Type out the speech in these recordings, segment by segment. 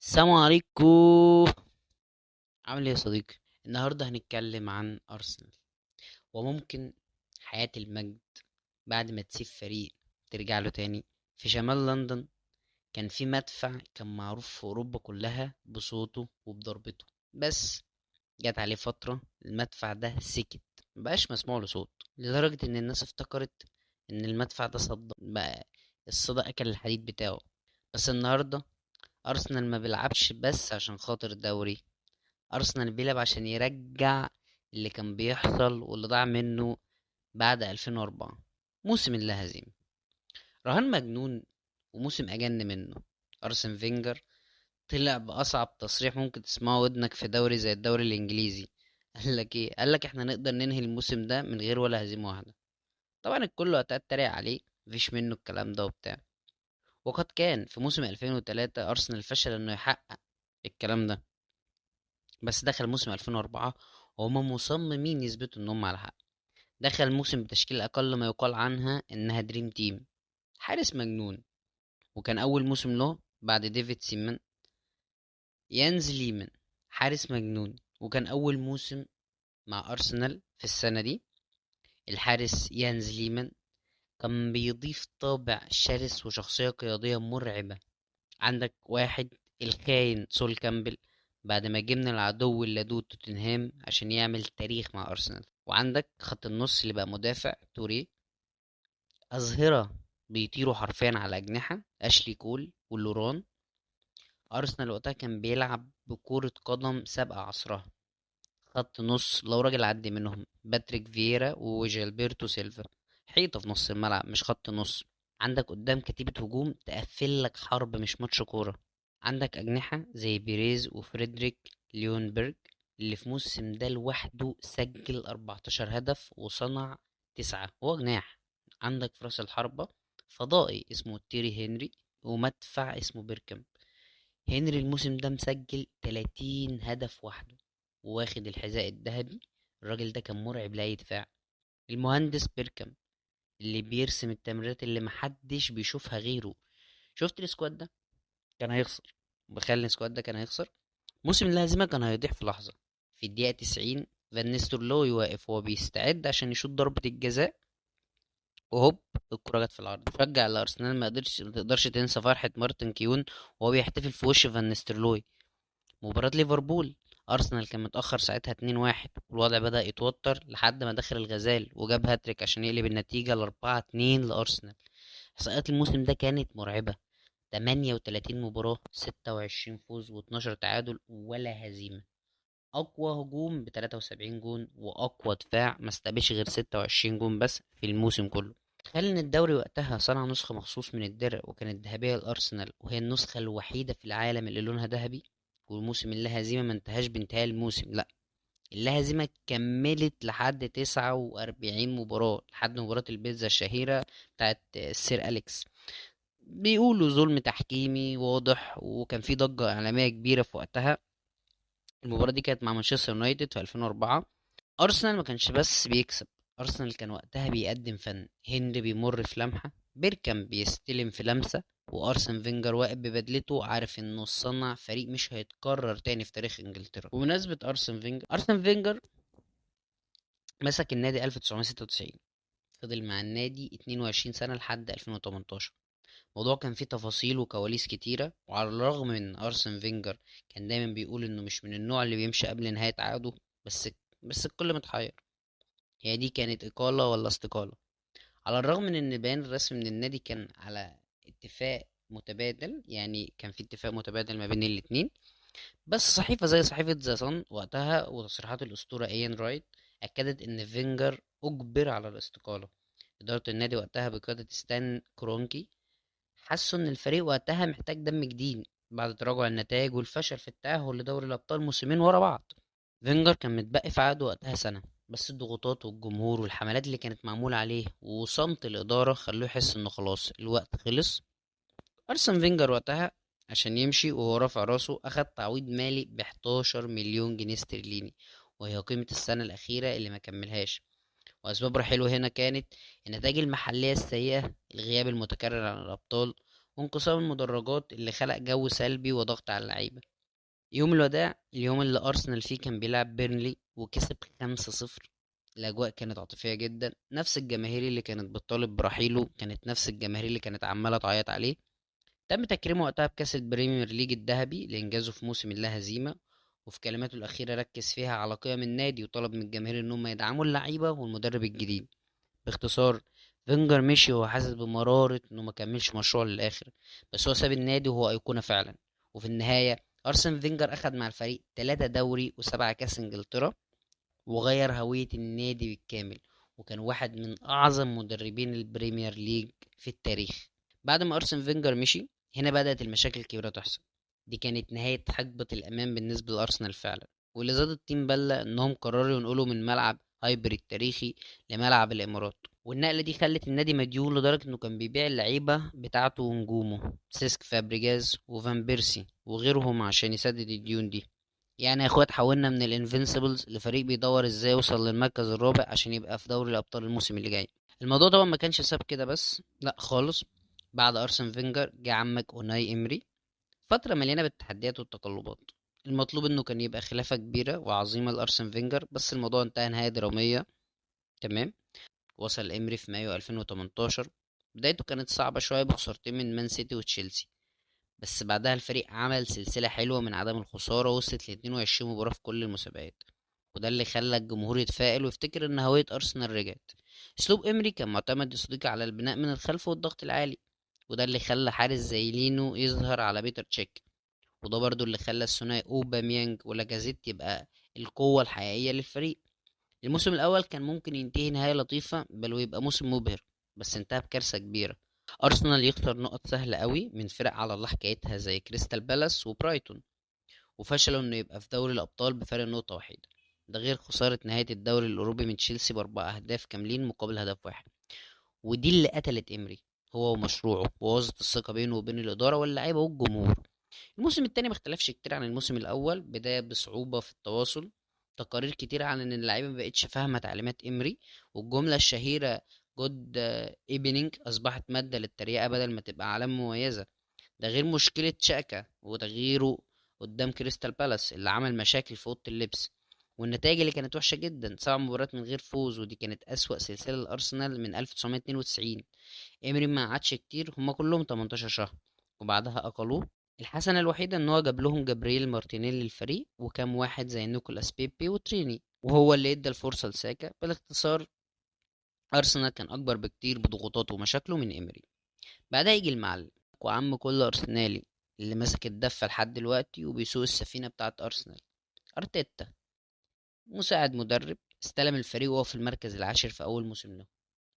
السلام عليكم. عامل ايه يا صديقي؟ النهارده هنتكلم عن ارسنال وممكن حياة المجد بعد ما تسيب فريق ترجع له تاني. في شمال لندن كان في مدفع كان معروف في اوروبا كلها بصوته وبضربته، بس جت عليه فترة المدفع ده سكت، مبقاش مسموع له صوت، لدرجة ان الناس افتكرت ان المدفع ده صدى بقى، الصدى اكل الحديد بتاعه. بس النهارده ارسنال ما بيلعبش بس عشان خاطر الدوري، ارسنال بيلعب عشان يرجع اللي كان بيحصل واللي ضاع منه بعد 2004، موسم اللا هزيمة. رهان مجنون وموسم اجن منه. ارسن فينجر طلع باصعب تصريح ممكن تسمعه ودنك في دوري زي الدوري الانجليزي. قال لك ايه؟ قال لك احنا نقدر ننهي الموسم ده من غير ولا هزيمة واحدة. طبعا الكل وقتها اتريق عليه، مفيش منه الكلام ده وبتاع. وقد كان في موسم 2003 ارسنال فشل انه يحقق الكلام ده، بس دخل موسم 2004 وهم مصممين يثبتوا ان هم على حق. دخل الموسم بتشكيل اقل ما يقال عنها انها dream team، حارس مجنون، وكان اول موسم له بعد ديفيد سيمان. يانز ليمان حارس مجنون، وكان اول موسم مع ارسنال في السنة دي. الحارس يانز ليمان كان بيضيف طابع شرس وشخصية قيادية مرعبة. عندك واحد الخاين سول كامبل بعد ما جه من العدو اللدود توتنهام عشان يعمل تاريخ مع أرسنال. وعندك خط النص اللي بقى مدافع توري، أظهرة بيطيروا حرفيا على أجنحة أشلي كول ولوران. أرسنال وقتها كان بيلعب بكرة قدم سابقة عصرها. خط نص لو راجل عدي منهم باتريك فييرا وجilberto سيلفا، حيطة في نص الملعب مش خط نص. عندك قدام كتيبة هجوم تقفل لك حرب مش ماتش كورة. عندك أجنحة زي بيريز وفريدريك ليونبرج اللي في موسم ده لوحده سجل 14 هدف وصنع 9، هو جناح. عندك في راس الحربة فضائي اسمه تيري هنري ومدفع اسمه بيركامب. هنري الموسم ده مسجل 30 هدف وحده وواخد الحذاء الذهبي. الراجل ده كان مرعب لأي دفاع. المهندس بيركامب اللي بيرسم التمريرات اللي محدش بيشوفها غيره. شفت ال squad ده كان هيخسر، بخيل ال squad ده كان هيخسر موسم الهزيمة، كان هيضيع في لحظة. في الدقيقة 90 فان نيستلروي واقف وهو بيستعد عشان يشوط ضربة الجزاء، وهوب الكرة جت في العارضة. شجع الأرسنال ما تقدرش تنسى فرحة مارتن كيون وهو بيحتفل في وش فان نيستلروي. مباراة ليفربول أرسنال كان متأخر ساعتها 2-1 والوضع بدأ يتوتر لحد ما دخل الغزال وجاب هاتريك عشان يقلب النتيجة ل 4-2 لأرسنال. إحصائيات الموسم ده كانت مرعبة، 38 مباراة، 26 فوز و12 تعادل ولا هزيمة. أقوى هجوم ب 73 جون وأقوى دفاع ما استقبلش غير 26 جون بس في الموسم كله. تخيل إن الدوري وقتها صنع نسخة مخصوص من الدرع وكانت ذهبية لأرسنال، وهي النسخة الوحيدة في العالم اللي لونها ذهبي. والموسم اللا هزيمة ما انتهاش بانتهاء الموسم، لا، اللا هزيمة كملت لحد 49 مباراة، لحد مباراة البيتزا الشهيرة بتاعت السير أليكس. بيقولوا ظلم تحكيمي واضح وكان في ضجة إعلامية كبيرة في وقتها. المباراة دي كانت مع مانشستر يونايتد في 2004. أرسنال ما كانش بس بيكسب، أرسنال كان وقتها بيقدم فن. هنري بيمر في لمحة، بيركام بيستلم في لمسة، وأرسن فينجر واقف ببدلته عارف إنه صنع فريق مش هيتكرر تاني في تاريخ إنجلترا. وبمناسبة أرسن فينجر، أرسن فينجر مسك النادي 1996، فضل مع النادي 22 سنة لحد 2018. الموضوع كان فيه تفاصيل وكواليس كتيرة، وعلى الرغم من أرسن فينجر كان دايما بيقول إنه مش من النوع اللي بيمشي قبل نهاية عقده، بس الكل متحير، هي دي كانت إقالة ولا استقالة؟ على الرغم من إن البيان الرسمي من النادي كان على اتفاق متبادل، يعني كان في اتفاق متبادل ما بين الاتنين، بس صحيفة زي صحيفة ذا صن وقتها وتصريحات الأسطورة إيان رايت أكدت إن فينجر أجبر على الاستقالة. إدارة النادي وقتها بقيادة ستان كرونكي حسوا إن الفريق وقتها محتاج دم جديد بعد تراجع النتائج والفشل في التأهل لدوري الأبطال موسمين ورا بعض. فينجر كان متبقي في عقده وقتها سنة، بس الضغوطات والجمهور والحملات اللي كانت معمولة عليه وصمت الإدارة خلوه يحس إنه خلاص الوقت خلص. أرسن فينجر وقتها عشان يمشي وهو رافع راسه أخد تعويض مالي ب 11 مليون جنيه استرليني، وهي قيمة السنة الأخيرة اللي ما كملهاش. وأسباب رحيله هنا كانت النتائج المحلية السيئة، الغياب المتكرر عن الأبطال، وانقسام المدرجات اللي خلق جو سلبي وضغط على اللعيبة. يوم الوداع، اليوم اللي أرسنال فيه كان بيلعب بيرنلي وكسب 5-0، الأجواء كانت عاطفية جدا. نفس الجماهير اللي كانت بتطالب برحيله كانت نفس الجماهير اللي كانت عمالة تعيط عليه. تم تكريمه وقتها بكأس البريمير ليج الذهبي لإنجازه في موسم اللا هزيمة، وفي كلماته الأخيرة ركز فيها على قيم النادي وطلب من الجماهير إنهم يدعموا اللعيبة والمدرب الجديد. باختصار، فينجر مشي وهو حاسس بمرارة إنه ما كملش مشروعه للآخر، بس هو ساب النادي وهو أيقونة فعلا. وفي النهاية أرسن فينجر أخد مع الفريق 3 دوري و7 كاس إنجلترا، وغير هوية النادي بالكامل، وكان واحد من أعظم مدربين البريمير ليج في التاريخ. بعد ما أرسن فينجر مشي، هنا بدأت المشاكل الكبيرة تحصل. دي كانت نهاية حقبة الأمان بالنسبة لأرسنال فعلا، واللي زاد الطين بلة إنهم قرروا ينقلوا من ملعب هايبري التاريخي لملعب الإمارات، والنقلة دي خلت النادي مديون لدرجة إنه كان بيبيع اللعيبة بتاعته ونجومه سيسك فابريجاز وفان بيرسي وغيرهم عشان يسدد الديون دي. يعني يا اخوات، حولنا من ال Invincibles لفريق بيدور ازاي يوصل للمركز الرابع عشان يبقى في دوري الابطال الموسم اللي جاي. الموضوع طبعا ما كانش ساب كده بس، لا خالص. بعد ارسن فينجر جه عمك اوناي امري، فترة مليانة بالتحديات والتقلبات. المطلوب انه كان يبقى خلافة كبيرة وعظيمة لارسن فينجر، بس الموضوع انتهى نهاية درامية. تمام. وصل امري في مايو 2018، بدايته كانت صعبة شوية بخسارتين من مان سيتي وتشيلسي، بس بعدها الفريق عمل سلسلة حلوة من عدم الخسارة، وصلت ل 22 مباراة في كل المسابقات، وده اللي خلى الجمهور يتفائل ويفتكر ان هوية ارسنال رجعت. اسلوب امري كان معتمد يا صديقي على البناء من الخلف والضغط العالي، وده اللي خلى حارس زي لينو يظهر على بيتر تشيك، وده برضو اللي خلى الثنائي اوباميانج ولاكازيت يبقى القوة الحقيقية للفريق. الموسم الأول كان ممكن ينتهي نهاية لطيفة، بل ويبقى موسم مبهر، بس انتهى بكارثة كبيرة. أرسنال يخسر نقط سهلة قوي من فرق على الله حكايتها زي كريستال بالاس وبرايتون، وفشلوا انه يبقى في دوري الأبطال بفارق نقطة وحيدة، ده غير خسارة نهاية الدوري الأوروبي من تشيلسي ب4 أهداف كاملين مقابل هدف واحد. ودي اللي قتلت إمري هو ومشروعه، وبوظت الثقة بينه وبين الإدارة واللعيبة والجمهور. الموسم التاني ما اختلفش كتير عن الموسم الأول، بداية بصعوبة في التواصل، تقارير كتير عن ان اللعيبة ما بقتش فاهمة تعليمات إمري، والجملة الشهيرة good evening أصبحت مادة للتريقة بدل ما تبقى علامة مميزة. ده غير مشكلة شاكا وتغييره قدام كريستال بالاس اللي عمل مشاكل في أوضة اللبس، والنتائج اللي كانت وحشة جدا، 7 مباريات من غير فوز، ودي كانت أسوأ سلسلة لأرسنال من 1992. إمري ما قعدش كتير، هما كلهم 18 شهر وبعدها أقلوه. الحسنة الوحيدة إن هو جاب لهم جابرييل مارتينيلي للفريق وكام واحد زي نيكولاس بيبي وتريني، وهو اللي ادى الفرصة لساكا. بالاختصار أرسنال كان أكبر بكتير بضغوطاته ومشاكله من إمري. بعدها يجي المعلم وعم كل أرسنالي اللي ماسك الدفة لحد دلوقتي وبيسوق السفينة بتاعت أرسنال، أرتيتا. مساعد مدرب استلم الفريق وهو في المركز العاشر في أول موسم له،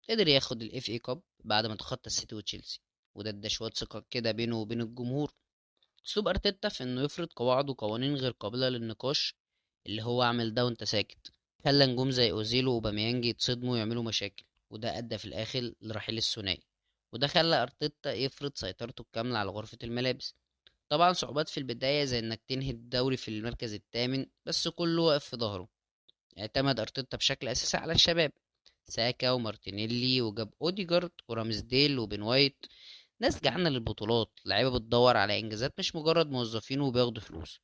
قدر ياخد ال FA Cup بعد ما تخطى السيتي وتشيلسي، وده ادى شوية ثقة كده بينه وبين الجمهور. اسلوب ارتيتا في انه يفرض قواعد وقوانين غير قابلة للنقاش، اللي هو اعمل ده وانت ساكت، خلى نجوم زي اوزيل واوباميانج يتصدموا ويعملوا مشاكل، وده ادى في الاخر لرحيل الثنائي، وده خلى ارتيتا يفرض سيطرته الكاملة على غرفة الملابس. طبعا صعوبات في البداية زي انك تنهي الدوري في المركز الثامن، بس كله واقف في ظهره. اعتمد ارتيتا بشكل اساسي على الشباب، ساكا ومارتينيلي، وجاب اوديجارد ورامزديل وبن وايت، ناس جعانة للبطولات، لعيبة بتدور على انجازات مش مجرد موظفين وبياخدوا فلوس.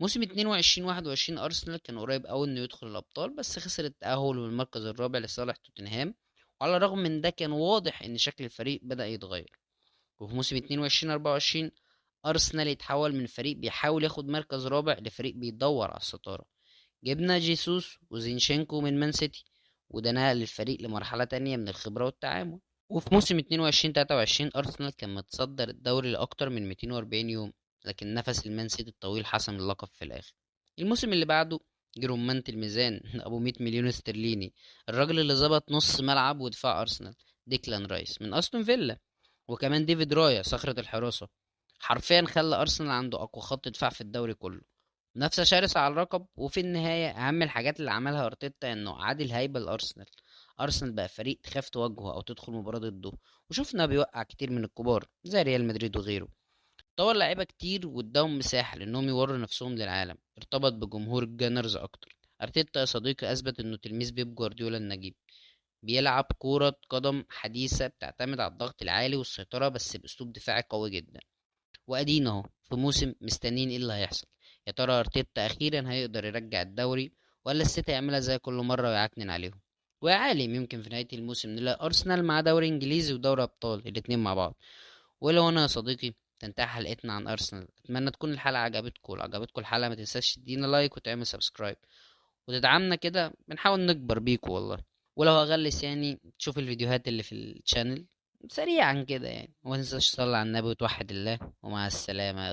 موسم 22-21 ارسنال كان قريب قوي انه يدخل الابطال، بس خسر التأهل من المركز الرابع لصالح توتنهام، وعلى الرغم من ده كان واضح ان شكل الفريق بدأ يتغير. وفي موسم 22-24 ارسنال يتحول من فريق بيحاول ياخد مركز رابع لفريق بيدور على الستارة. جبنا جيسوس وزينشينكو من مان سيتي، وده نقل الفريق لمرحلة تانية من الخبرة والتعامل. وفي موسم 22-23 أرسنال كان متصدر الدوري لأكتر من 240 يوم، لكن نفس المان سيتي الطويل حسم اللقب في الآخر. الموسم اللي بعده جه رمانة الميزان أبو 100 مليون استرليني، الراجل اللي ظبط نص ملعب ودفاع أرسنال، ديكلان رايس من أستون فيلا، وكمان ديفيد رايا صخرة الحراسة. حرفيا خلى أرسنال عنده أقوى خط دفاع في الدوري كله، منافسة شرسة على اللقب. وفي النهاية أهم الحاجات اللي عملها أرتيتا إنه عاد الهيبة لأرسنال. أرسنال بقى فريق تخاف تواجهه أو تدخل مباراة ضده، وشفنا بيوقع كتير من الكبار زي ريال مدريد وغيره. طور لعيبة كتير واداهم مساحة لأنهم يوروا نفسهم للعالم، ارتبط بجمهور الجانرز أكتر. أرتيتا يا صديقي أثبت إنه تلميذ بيب جوارديولا النجيب، بيلعب كرة قدم حديثة بتعتمد على الضغط العالي والسيطرة، بس بأسلوب دفاعي قوي جدا. وأدينا أهو في موسم مستنيين إيه اللي هيحصل. يا ترى أرتيتا أخيرا هيقدر يرجع الدوري، ولا السيتي يعملها زي كل مرة ويعكنن عليهم؟ ويا عالم يمكن في نهاية الموسم نلاقي أرسنال مع دوري إنجليزي ودوري أبطال الاتنين مع بعض. ولو أنا يا صديقي تنتهي حلقتنا عن أرسنال، أتمنى تكون الحلقة عجبتكم. لو عجبتكم الحلقة ما تنساش تدينا like وتعمل subscribe وتدعمنا كده، بنحاول نكبر بيكم والله. ولو هغلس تشوف الفيديوهات اللي في ال channel سريعا كده وما تنساش تصلي على النبي وتوحد الله. ومع السلامة.